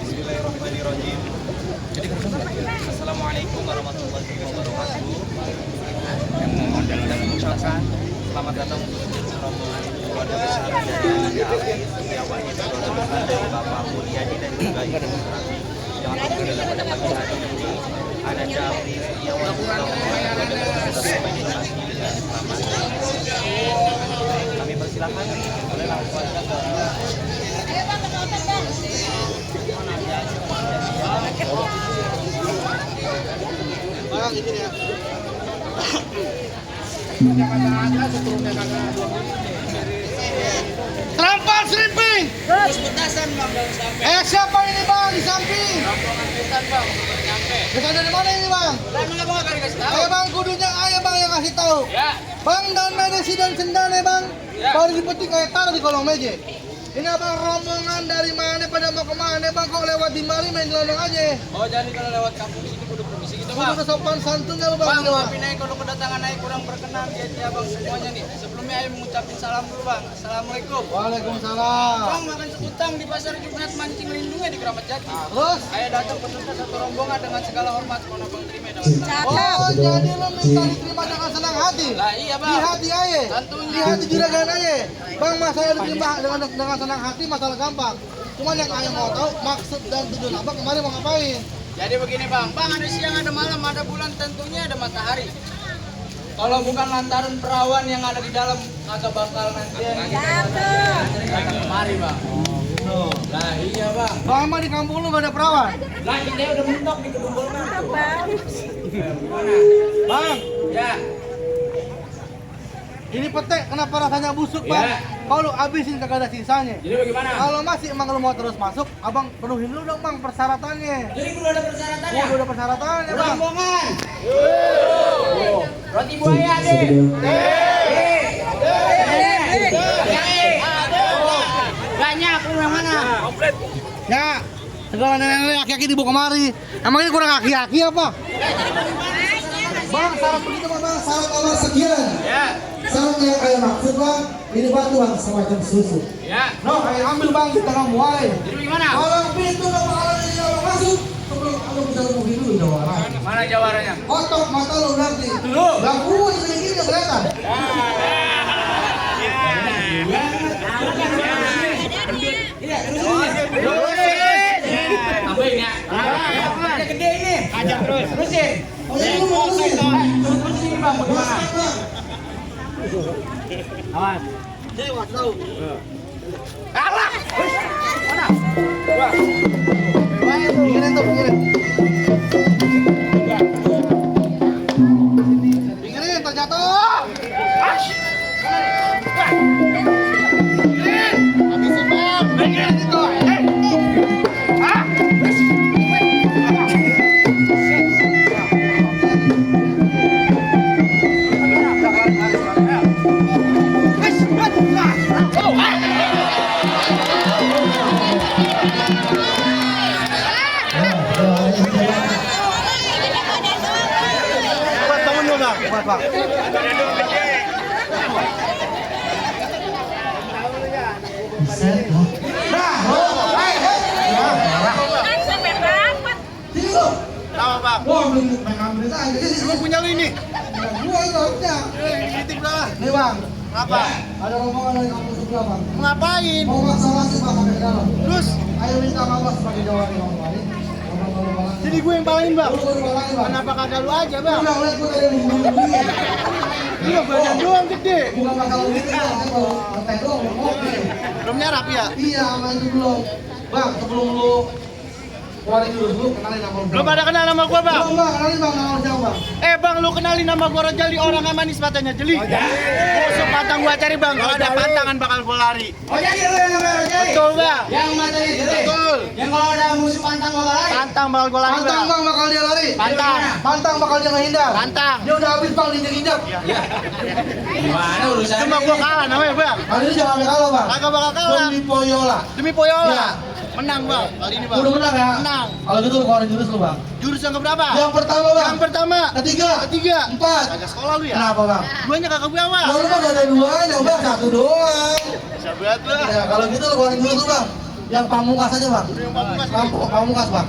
Bismillahirrahmanirrahim. Assalamualaikum warahmatullahi wabarakatuh. Dan mengucapkan selamat datang untuk rombongan keluarga besar dari Alif Setiawan itu dari Bapak Mulyadi dan juga Ibu Surati. Yang alhamdulillah pada pagi hari ini ada Alif Setiawan kami persilahkan boleh langsung saja ke Bang, ini ya. Terampal serimping. Siapa ini bang di samping? Bukan dari mana ini bang? Ayo bang, kudunya ayo bang yang kasih tahu. Bang, dana desi dan sendal ya bang. Baru dipetik kayak taruh di kolong meja. Ini abang rombongan dari mana pada mau kemana bang? Kok lewat di mari main gelondong aja? Oh jadi kalau lewat kampung sini kudu permisi gitu bang? Kudu sopan santunnya bang. Bang, maafin aja kalau kedatangan aja kurang berkenan ya bang semuanya nih. Sebelumnya ayo mengucapin salam dulu bang. Assalamualaikum. Waalaikumsalam. Bang, makan sekutang di pasar Jumat mancing lindungnya di Keramat Jati. Terus? Ayo datang peserta satu rombongan dengan segala hormat. Mohon abang terima dengan senang. Oh, jadi lo minta diterima dengan senang hati? Lah iya bang. Di hati aja? Tentunya. Di hati juragan aja? Bang, masalah diterima dengan senang hati masalah gampang. Cuman yang ayah mau tahu maksud dan tujuan abang kemarin mau ngapain? Jadi begini bang, ada siang, ada malam, ada bulan, tentunya ada matahari. Kalau bukan lantaran perawan yang ada di dalam, agak bakal nanti yang datang kemari bang. Lah iya bang. Lama di kampung lu gak ada perawan? Lah kita udah mentok di kebun bolongan tuh. Bang, Ya. ini petek kenapa rasanya busuk bang? Ya. Kalau lu habisin kagak ada sisanya. Jadi bagaimana? Kalau masih emang lu mau terus masuk, abang penuhin dulu dong bang persyaratannya. Jadi kudu ada persyaratannya. Udah ada persyaratannya bang. Rombongan. Roti buaya deh. Banyak lu yang mana? Komplit. Ya, segala nenek aki-aki dibawa kemari. Emang ini kurang aki-aki apa? Bang, syarat begitu bang, syarat nomor sekian. Ya. Syarat yang kayak maksud bang, ini batu bang, semacam susu. Ya. No, kayak ambil bang, kita nggak mulai. Jadi bagaimana? Kalau pintu nggak bakalan ini orang masuk, sebelum aku bisa ngomongin dulu jawaban. Mana jawabannya? Otok mata lu nanti. Dulu. Gak kuat segini gini udah kelihatan. Tambahin ya. Ada gede ini. Ajak terus. Terusin. Oh ini lu mau terusin? Terusin bang, bagaimana? Awas. Jadi nggak tahu. Alah. Mana? Pinggirin tuh, pinggirin. Pinggirin, terjatuh. Pinggirin. Habisin bang. Pinggirin itu. Kuat bang. Lama bang. Wah, belum main ambil aja. Lu punya lu ini. Gua itu harusnya. Titip dah. Nih bang, Apa? Ada rombongan dari kampung sebelah bang. Ngapain? Mau maksa bang sampai ke dalam. Terus Ayo minta maaf sebagai jawaban bang kemarin. jadi gue yang palangin bang. Lu balangin bang. Kenapa kagak lu aja bang? Udah lihat gue tadi ngomong. Iya badan doang gede. Bukan masalah gitu bang, saya baru ngetes doang belum ngopi. Belum nyarap ya? Iya, aman itu belum. Bang, sebelum lu keluarin dulu, kenalin nama lu. Belum pada kenal nama gua bang. Belum bang, kenalin bang, nama lu siapa bang? Bang lu kenalin nama gua Rojali, orang yang manis matanya jeli. Musuh pantang gua cari bang, kalau ada pantangan bakal gua lari. Oh jadi lu yang namanya Rojali? Betul bang. Yang matanya jelek? Betul. Yang kalau ada musuh pantang bakal lari? Pantang bakal gua lari Pantang bang. bang bakal dia lari? Pantang. Pantang bakal dia ngehindar? Pantang. Dia udah habis bang, diinjak-injak. Gimana urusannya? Cuma gua kalah namanya bang. Kali ini jangan sampai kalah bang. Kagak bakal kalah. Demi Poyola. Demi Poyola. Iya. Menang bang kali ini bang. Udah menang ya? Menang. Kalau gitu lu keluarin jurus lu bang. Jurus yang keberapa? Yang pertama bang. Yang pertama. Ketiga. Empat. Kagak sekolah lu ya? Kenapa bang? Duanya kagak bawa. Lu mah gak ada duanya bang, satu doang. Sahabat lu. Ya kalau gitu lu keluarin jurus lu bang. Yang pamungkas aja bang. Yang pamungkas. Pamungkas bang.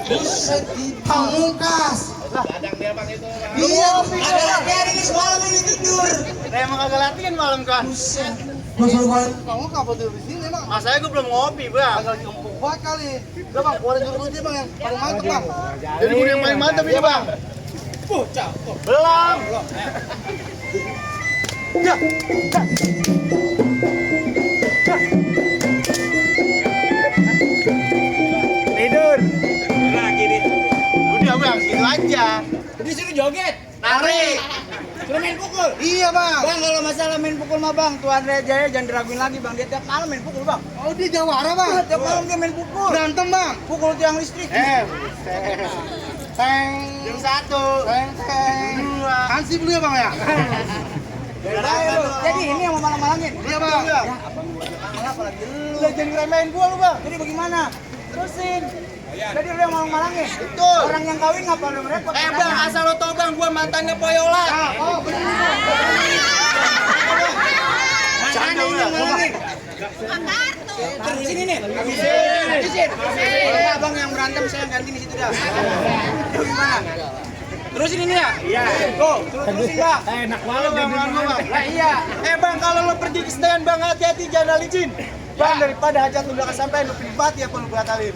Buset, pamungkas. Iya, ada latihan ini semalam ini tidur. Emang kagak latihan malam kan? Buset. Gua suruh keluarin. Kamu ngapa tidur di sini emang? Masanya gue belum ngopi bang. Agak lagi empuk banget kali. Udah bang, keluarin jurus lu aja bang yang paling mantep bang. Jadi gue yang paling mantap ini bang. Belum. Tidur. Lagi nih. Udah bang, segitu aja. Disuruh joget, Nari. suruh main pukul. Iya bang. Bang kalau masalah main pukul mah bang, Tuan Andrea Jaya jangan diraguin lagi bang. Dia tiap malam main pukul bang. Oh dia jawara bang. Tiap malam dia main pukul. Berantem bang. Pukul tiang listrik. Teng. Yang satu. Teng. Dua. Hansip dulu ya bang ya. Jadi ini yang mau malang-malangin. Iya bang. Ya, apa malah apalagi lu. Udah jangan ngeremehin gua lu bang. Jadi bagaimana? Terusin. Jadi lu yang malang-malangin. Betul. Orang yang kawin ngapa lu repot? Bang, asal lo tau bang, gua mantannya Poyola. Oh benar. Mana ini yang malangin? Terusin ini. Terusin. Enggak bang yang berantem saya ganti di situ dah. Gimana? Terusin ini ya? Iya. Go, terusin bang. Enak banget bang, bang. Lah iya. Bang, kalau lo pergi ke Senayan bang, hati-hati jangan licin. Bang, daripada hajat lu udah kesampaian, lu pilih mati apa lu batalin?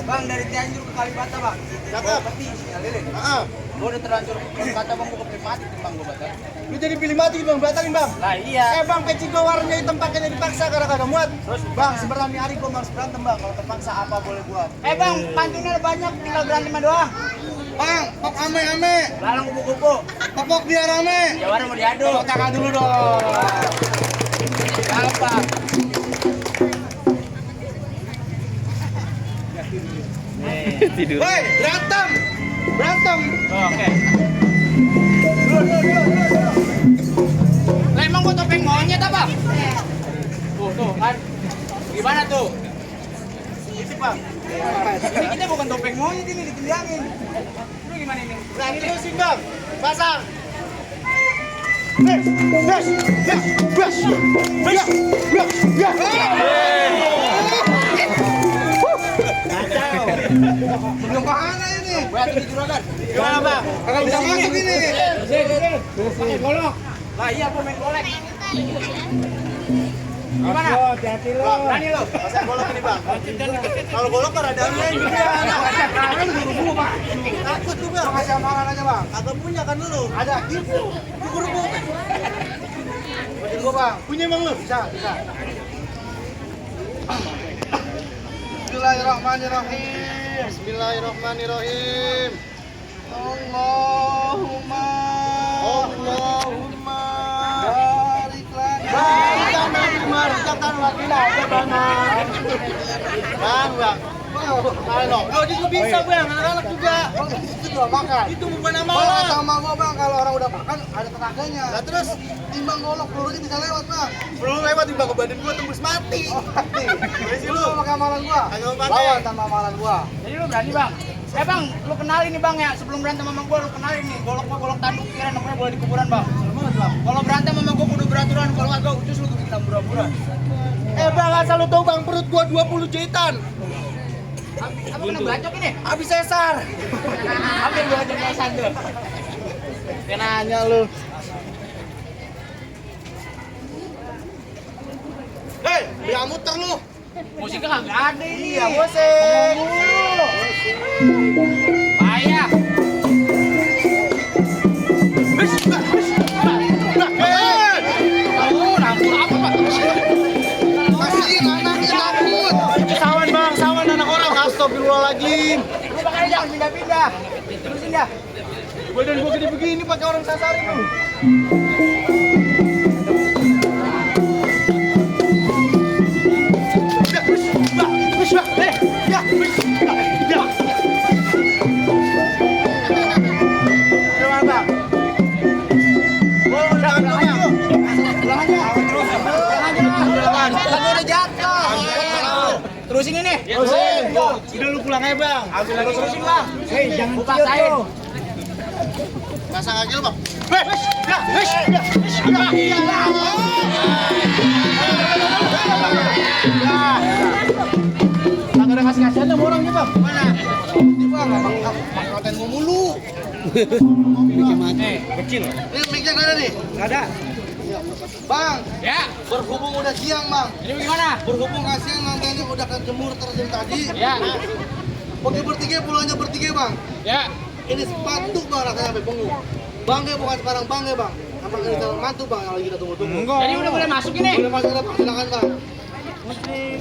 Bang dari Cianjur ke Kalibata bang. Cakep. Peti lilin. Heeh. Gua udah terlanjur kata bang gua ke Pati bang gua batal. Lu jadi pilih mati bang, batalin bang. Lah iya. Bang, peci gua warnanya hitam pakainya dipaksa karena kagak muat. Terus bang, seberani hari gua harus berantem bang, kalau terpaksa apa boleh buat. Bang, pantunnya ada banyak, tinggal berantem doang. Bang, pok ame-ame. Lalang kupu-kupu. Popok biar rame. Jawara mau diadu. Tepuk tangan dulu dong. Apa? Woi, berantem. Berantem. Oke. Lah emang gua topeng monyet apa? Tuh kan. Gimana tuh? Isi bang. Ini kita bukan topeng monyet ini ditendangin. Lu gimana ini? Berani terusin bang. Pasang. Belum mana ini? Gua di juragan. Gimana bang? Kagak bisa masuk ini. Pakai golok. Lah iya pemain golek. Gimana? Hati-hati lo. Berani lo. Masa golok ini bang? Kalau golok kan ada main. Takut tuh bang. Kasih amalan aja bang. Agak punya kan dulu. Ada gitu. Ruku-ruku. Bantuin gua bang. Punya emang lu? Bisa. Bismillahirrahmanirrahim. Bismillahirrahmanirrahim. Allahumma. Allahumma. Barik lana. Bang. Halo. Lo juga bisa bang, anak-anak juga. Itu udah makan. Itu bukan Bang, amalan. sama gua bang, kalau orang udah makan ada tenaganya. Nah terus Timbang golok pelurunya bisa lewat bang. belum lewat tiba ke badan gua tembus mati. Oh mati. Sih Lu lu. mau pakai amalan gua? Kagak mau pakai. Lawan sama amalan gua. Jadi lu berani bang? Bang, lu kenalin nih bang ya, sebelum berantem sama gua lu kenalin nih. Golok gua golok tanduk kira namanya boleh di kuburan bang. Kalau berantem sama gua kudu beraturan, kalau kagak ucus lu bikin ambura-ambura. Bang, asal lu tahu bang, perut gua 20 jahitan. Apa kena bacok ini? Habis sesar. Hampir gua ajak lesan tuh. Kenanya lu. Hei, dia muter lu. Musiknya nggak ada ini. Iya, bosen. Payah. Kasihin anaknya takut. Sawan bang, sawan anak orang. Astagfirullahaladzim. Lu makanya jangan pindah-pindah. Terusin dah. Badan gua gede begini pakai orang sasarin lu. Udah jatuh. Terusin ini. Udah lu pulang aja bang. Terusin bang. Jangan buka saya. Pasang kaki lu bang. Kagak ada kasih-kasihan sama orangnya bang. Mana? Ini bang, abang ngatain gua mulu. Kecil. Ini mic-nya nggak ada nih? Nggak ada. Bang, Ya. berhubung udah siang bang. Ini bagaimana? Berhubung kasihan nantinya udah kejemur terjun tadi. Ya. Pergi bertiga, pulangnya bertiga bang. Ya. Ini sepatu bang rasanya sampai bengong. Bangga bukan sekarang bangga bang. Sama kali calon mantu bang yang lagi kita tunggu-tunggu. Jadi udah boleh masuk ini. Boleh masuk ada bang, silakan bang. Musik.